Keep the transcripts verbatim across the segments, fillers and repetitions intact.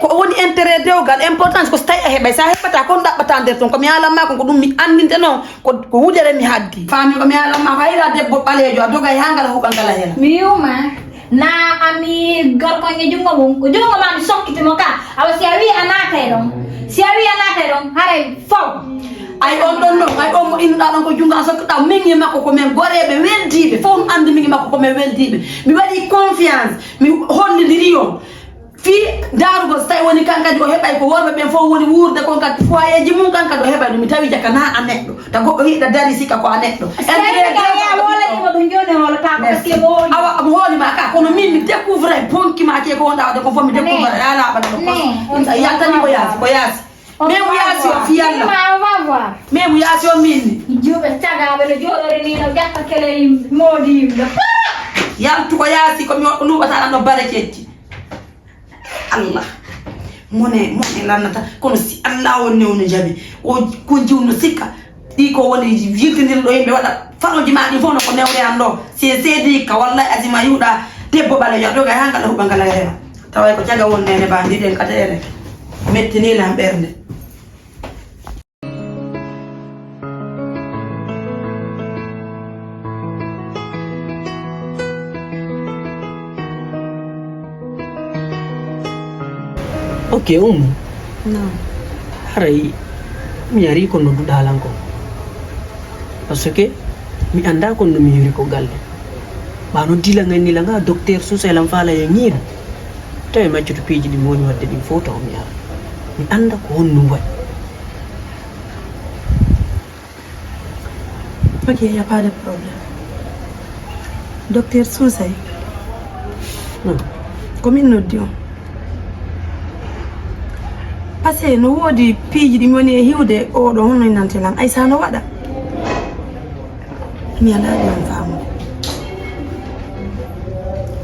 Ko woni intérêt dewgal, importance ko so tawi a heɓay, so a heɓata kon ɗaɓɓata nder ton. Ko mi haalan ma kon, ko ɗum mi anndinte noon, ko, ko wudere mi haddi. Faami ko mi haalan ma ko, hayra debbo ɓaleejo, a dogay haa ngala huɓa ngala hela. Mi yuuma, na ami gorko e junngo mum, ko junngo ma mi sokkiti mo ka. Awa si a wii a naatay ɗon, si a wii a naatay ɗon, haray faw. Ay on ɗon non, ay on mo innuɗaa ɗon ko junngo a sokkiɗaa, min e makko ko men goreeɓe weldiiɓe, fof no anndi min e makko ko men weldiiɓe. Mi waɗi confiance, mi hollidiri on. Fii ndaarugol, so tawi woni kan kadi o heɓay ko worɓe ɓen fof woni wuurde kon kadi foyeeji mum, kan kadi o heɓay ɗum. Mi tawi jaka na a neɗɗo. Ta goɗɗo hiɗa dari sikka ko a neɗɗo. Intérêt dewgal ko ɗum ɗo. Ɗum jooni hoolo taa ko. Merci. Parce que mo hooli. Awa, mo hooli ma ka, kono min mi découvre bonki ma ke ko wonɗa waɗde ko fof mi découvre. Ala ɓaɗa ɗo. Yaltani ko yaasi, ko yaasi. Min mo yaasi o fii Alla. Min mo yaasi o min ni. Juuɓe cagaaɓe no jooɗori ni no ƴakka kele yimɓe, moodi yimɓe. Yaltu ko yaasi ko mi luuɓata ɗan no bare kecci. Allah. Mone, mone lannata. Kono si Allah on newno jaɓi. O ko jiwno sikka. Ɗi ko woni yiltindirɗo yimɓe waɗa farooji ma ɗi fof no ko newre an ɗo. Si e seedi ka wallahi azima yuɗa debbo ɓaleejo a doga haa ngala huɓa ngala heewa. Taway ko caga won nene ba mbiɗen kata ene mettini lan ɓernde. Ok, Oumou. Naam. Haray mi ari ko nodduɗaa lan ko. Parce que mi anndaa kon no mi yuri ko galle. Ɓaa noddi lan anni lan, ah, docteur Sousay lan faala e ñiiru. Tawi maccutu piiji ɗi mi woni waɗde ɗin fof taw mi ara. Mi annda ko honɗum waɗi. Ok, y a pas de problème. Docteur Sousay. Hmm. Ko min noddi on. Parce que no woodi piiji ɗi mi woni e hiwde oɗo, honno innante lan? Aïssa no waɗa. Mi alaa ɗum faamude.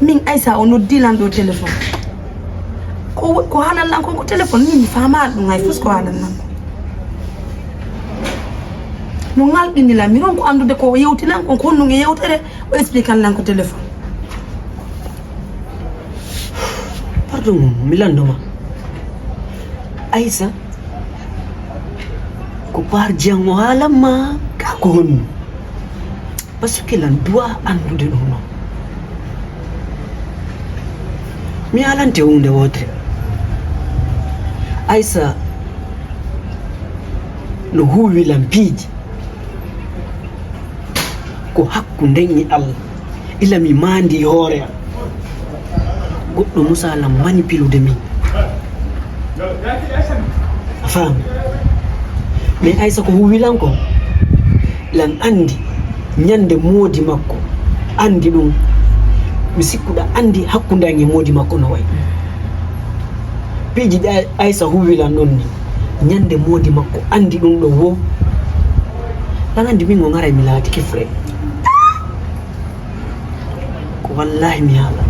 Min Aïssa o noddi lan ɗo téléphone. Ko, ko haalan lan kon ko téléphone, min mi faamaali ɗum hay fus ko haalan lan kon. No ŋalɗini lan, mi ronko anndude ko o yewtinan kon, ko honɗum e yewtere, o explikan lan ko téléphone. Pardon, mi lanndo ma. Aïssa, ko par janngo haalan ma, ka ko honno? Parce que lan duwa anndude ɗum non. Mi haalante huunde wootere. Aïssa no huuwi lan piiji. Ko hakkunden e Allah. Ila mi maandi e hoore am. Goɗɗo musa lan manipilude min. A faami? Mais Aïssa ko huuwi lan kon, lan anndi ñande moodi makko anndi ɗum. Mi sikkuɗa anndi hakkunde an e moodi makko no wayi. Piiji ɗi Ay-, Aïssa huuwi lan ɗon ni, ñande moodi makko anndi ɗum ɗo wo. Lan anndi min o ŋaray mi laatike frère. Ko wallahi mi haala.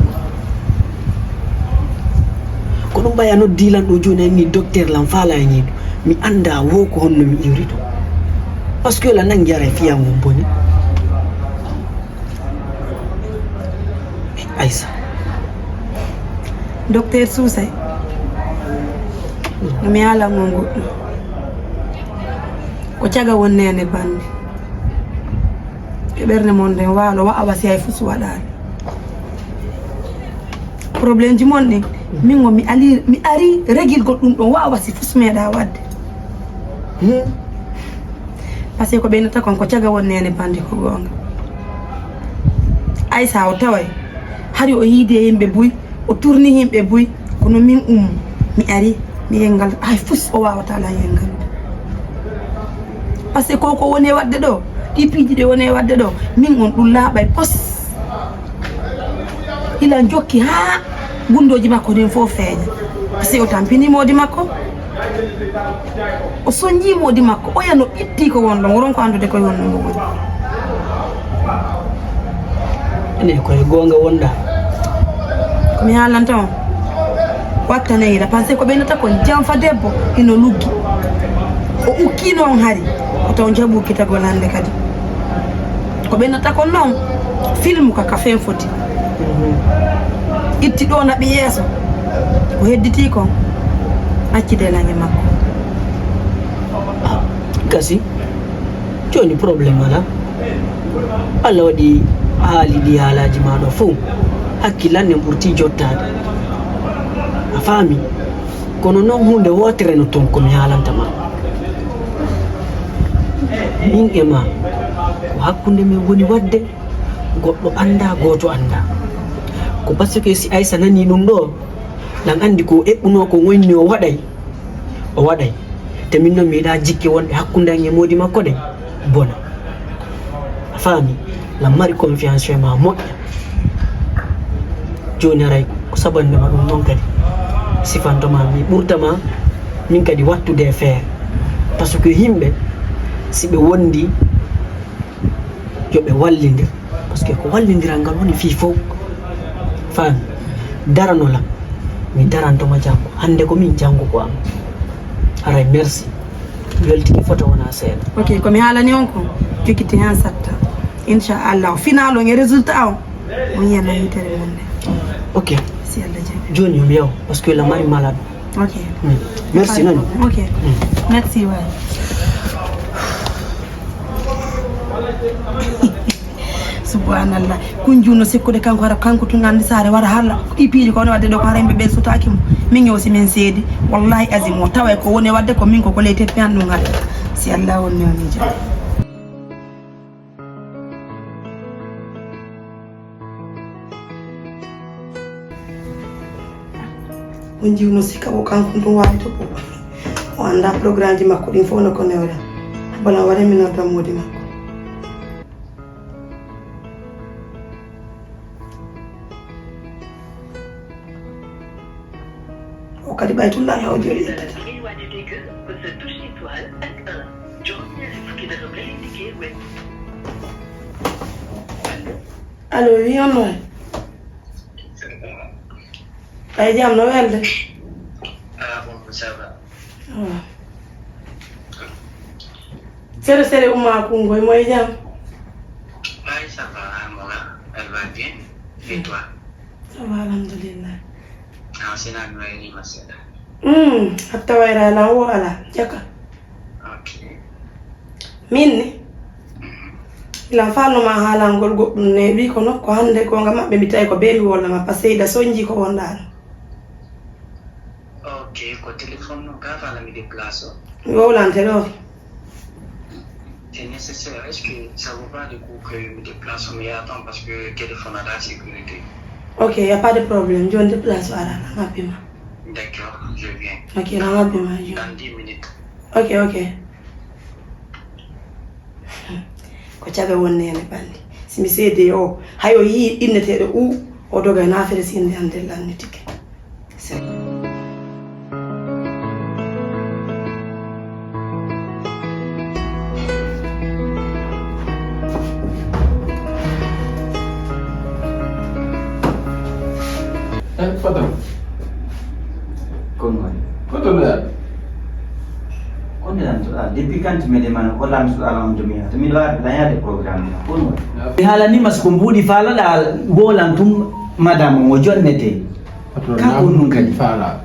Ko ɗum ɓaya noddi lan ɗo jooni, anni docteur lan faala e ñiiɗo. Mi annda wo ko honno mi iwri ɗum. Parce que la nangi ara e fiya ngon boni. Aïssa. Docteur Sousay. No mi haala ngon goɗɗum. Ko caga won nene bande. E ɓernde mon nden waalo wa'a wasi hay fus waɗaani. Problème ji mon ɗin, min o mi ali, mi ari regilgol ɗum ɗon wa'a wasi fus meeɗa waɗde. Hmm. Parce que ko ɓeynata kon ko caga won nene bande ko goonga. Aïssa o taway, hari o yiide yimɓe buy, o tourni yimɓe buy, kono min Oumou, mi ari, mi yengal, hay fus o wawata lan yengal. Parce que ko, ko woni e waɗde ɗo, ɗi piiji ɗi woni e waɗde ɗo, min on ɗum laaɓay pos. Ila jokki haa gunndooji makko ɗin fof feeña. Parce que o tampini moodi makko. O soñji moodi makko, oya no ƴetti ko won ɗon, o ronko anndude koye honno mo woni. Ene koye goonga wonɗa. Ko mi haalanta on, wattaneyra, parce que ko ɓeynata kon janfa debbo hino luggi. O ukkino on hari, o taw jaɓu kitagol hannde kadi. Ko ɓeynata kon noon, filmu ka, ka fen foti. Itti ɗo naɓi yeeso, ko hedditi kon. Accide lange makko. Gasi, jooni problème alaa. Allah waɗi haali ɗi haalaaji maa ɗo fof. Hakkillan en ɓurti jottaade. A faami? Kono noon huunde wootere no toon ko mi haalanta ma. Min e ma, ko hakkunde men woni waɗde, goɗɗo anndaa, gooto anndaa. Ko parce que si Aysa nanii ɗum ɗo, ɗan anndi ko eɓɓunoo ko wonni o waɗay. O waɗay. Te min noon mi yiɗaa jikke wonɗe hakkunde an e moodi makko ɗen bona. A faami? Lan mari confiance e ma moƴƴa. Jooni aray ko sabannde ma ɗum noon kadi sifanto ma mi ɓurta ma min kadi wattude e feere. Parce que yimɓe si ɓe wondi yo ɓe wallindir, parce que ko wallindiral ngal woni fii fof. Faami? Darano lan, mi daranto ma janngo. Hannde ko min, janngo ko an. Aray, merci. Mi weltike foto wona seeɗa. Ok, ko mi haalani on ko, jokkiti hen satta. Inchallah, final on e résultat on, on yiyan no yitere mon nde. Ok. Si Allah jaɓi. Jooni yo mi yaw, parce que la mari malade. Ok. Merci nani. Ok. Merci waay. Subhanallah. Kun juno sikkude kanko hara kanko tun andi sare wara hala ipiiji ko wona wadde ɗo ko hara yimɓe ɓe sutaki mo. Min yo si min seedi. Wallahi azim o tawa ko woni wadde ko min ko ko ley teppi an ɗum hara. Si Allah wonni o miijo. On jiwno sika o kanko ɗum wawi to ko o anda programme ji makko ɗin fof no ko newra. Bala ware mi nodda modi makko. O kadi ɓay tun lahi o joli yettata. Allo, wi on noon. Ay jam no welde. Sere sere umma kungoy moy jam. Ay ça va Amora, elle va bien. Et toi? Ça va alhamdulillah. Ah, c'est la nouvelle, il m'a fait. Hmm, hatta wayra ala wo ala jaka. Ok. Min ni. Ilan falnoma haalangol goɗɗum ne wi kono ko hannde gonga maɓɓe mi tawi ko be mi wolnama par seyda sonji ko wonɗano. Ok, ko téléphone non ka fala mi déplace o. Mi wowlante ɗo. C'est nécessaire. Est-ce que ça vaut pas le coup que mi déplace o mi yaha ton parce que téléphone ada sécurité? Ok, y a pas de problème. Joni déplace o ara lan happima. D'accord, je viens. Ok, lan happima. Dans dix minutes. Ok, ok. Ko caga won nene bandi. Si mi seede o, hay o yii inneteeɗo u, o doga e naafere si inde an dellannitike. Eh, Fadam. Kono waɗi. Ko to ɗoya? Kono lan to ɗa depuis quand mi demano ko lan to ɗa lan to mi hata mi ɗo arde lan yaade programme ɗa kono waɗi. Mi haalani ma so ko mbuuɗi faalaɗa wolan tum madame o jonnete. Ka ko nun kadi. Faala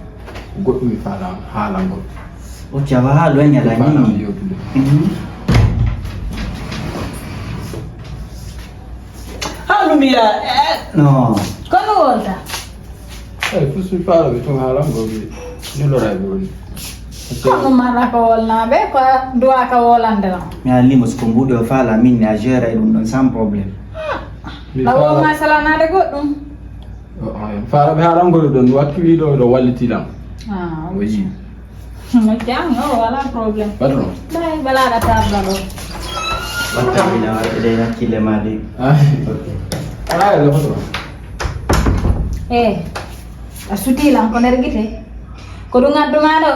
goɗɗum mi faala haalangol. O cawa haalo e ñala ni. Haalumi ya. No. Kono wolta. Eyi, fusuɓe faalaɓe tun haala ngo wi nelora e ɓe woni. Kono mara ko wolnaɓe ko duwa ka wolande ɗon. Mi haalnimo siko mbuɗo o faala min mi a géré ɗum ɗon sans problème. Lawo ma salanade goɗɗum. Faalaɓe haala ngol ɗon wakki wiɗo ɗo walliti lam. O yi. Jam no wala problème. Patron. Bay balaɗa tabla ɗo. Watta ina waɗa ɗe hakkille ma de. Ala e lokoto. Eh. A suti lan ko nder gite. Ko ɗum addu ma ɗo.